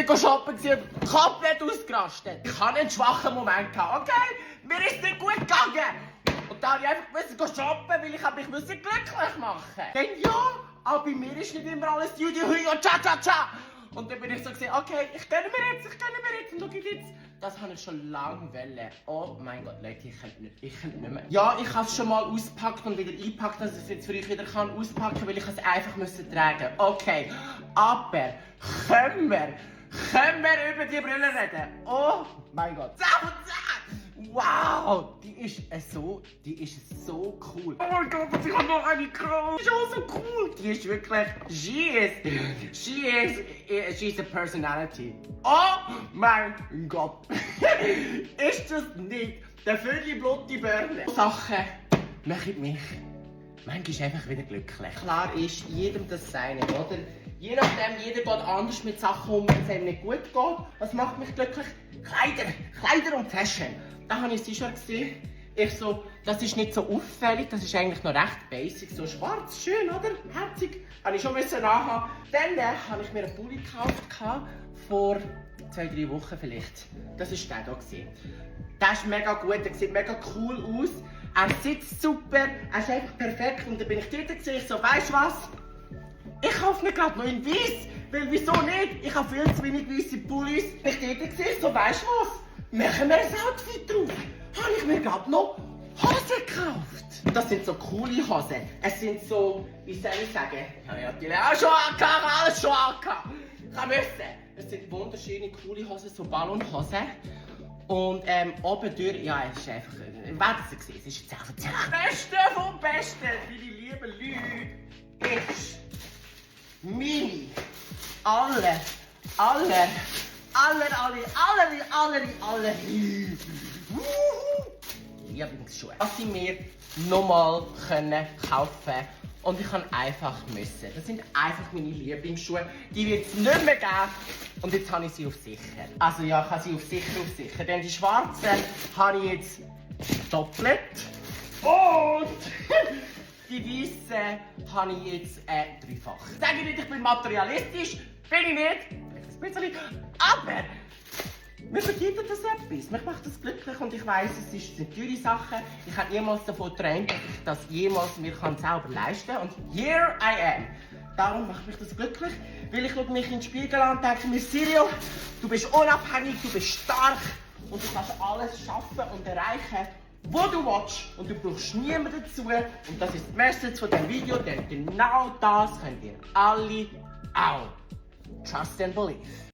bin shoppen und komplett ausgerastet. Ich hatte einen schwachen Moment gehabt, okay? Mir ist nicht gut gegangen. Und dann musste ich einfach shoppen, weil ich mich glücklich machen musste. Denn ja, auch bei mir ist nicht immer alles Judy, Hui und Cha-Cha-Cha. Und dann bin ich so gesehen, okay, ich gönne mir jetzt und schau jetzt. Das habe ich schon lange wollen. Oh mein Gott, Leute, ich könnte nicht mehr. Ja, ich habe es schon mal ausgepackt und wieder eingepackt, dass ich es jetzt für euch wieder auspacken kann, weil ich es einfach tragen musste. Okay, aber können wir über die Brille reden? Oh mein Gott. 10 von 10! Wow, die ist so cool. Oh mein Gott, ich habe noch eine gekauft. Die ist auch so cool. Die ist wirklich, she's a personality. Oh mein Gott. Ist das nicht der völlig Birne? Sachen machen mich manchmal einfach wieder glücklich. Klar ist jedem das Seine, oder? Je nachdem, jeder geht anders mit Sachen um, wenn es einem nicht gut geht. Was macht mich glücklich? Kleider und Fashion. Da habe ich sie schon gesehen. Ich so, das ist nicht so auffällig, das ist eigentlich noch recht basic. So schwarz, schön, oder? Herzig. Habe ich schon nachhaben. Dann habe ich mir einen Pulli gekauft, vor 2-3 Wochen vielleicht. Das war der hier. Der ist mega gut, der sieht mega cool aus. Er sitzt super, er ist einfach perfekt. Und dann bin ich dort und ich so, weißt du was? Ich kaufe mir gerade noch in Weiss, weil wieso nicht? Ich habe viel zu wenig weisse Pullis. Ich dort gesehen, so weißt du was? Machen wir ein Outfit drauf. Habe ich mir gerade noch Hosen gekauft. Das sind so coole Hosen. Es sind so, wie soll ich sagen? Ich habe natürlich auch schon angehabt, alles schon angehabt. Kann müssen. Es sind wunderschöne, coole Hosen, so Ballonhosen. Und oben durch, ja, es ist einfach, werdet ihr sehen, es ist jetzt einfach das Beste vom Besten, meine lieben Leute, ist meine Lieblingsschuhe. Was sie mir nochmal kaufen und ich kann einfach müssen. Das sind einfach meine Lieblingsschuhe. Die wird es nicht mehr geben. Und jetzt habe ich sie auf sicher. Also ja, ich habe sie auf sicher. Denn die schwarzen habe ich jetzt doppelt. Und die weißen habe ich jetzt dreifach. Sage ich nicht, ich bin materialistisch. Bin ich nicht. Vielleicht ein bisschen. Aber mir bedeutet das etwas. Mich macht das glücklich und ich weiss, es sind teure Sachen. Ich habe niemals davon geträumt, dass ich das jemals mir selber leisten kann. Und here I am. Darum macht mich das glücklich, weil ich mich in den Spiegel an und denke mir, Sirio, du bist unabhängig, du bist stark und du kannst alles schaffen und erreichen, wo du willst. Und du brauchst niemanden dazu. Und das ist die Message von diesem Video, denn genau das könnt ihr alle auch. Trust and believe.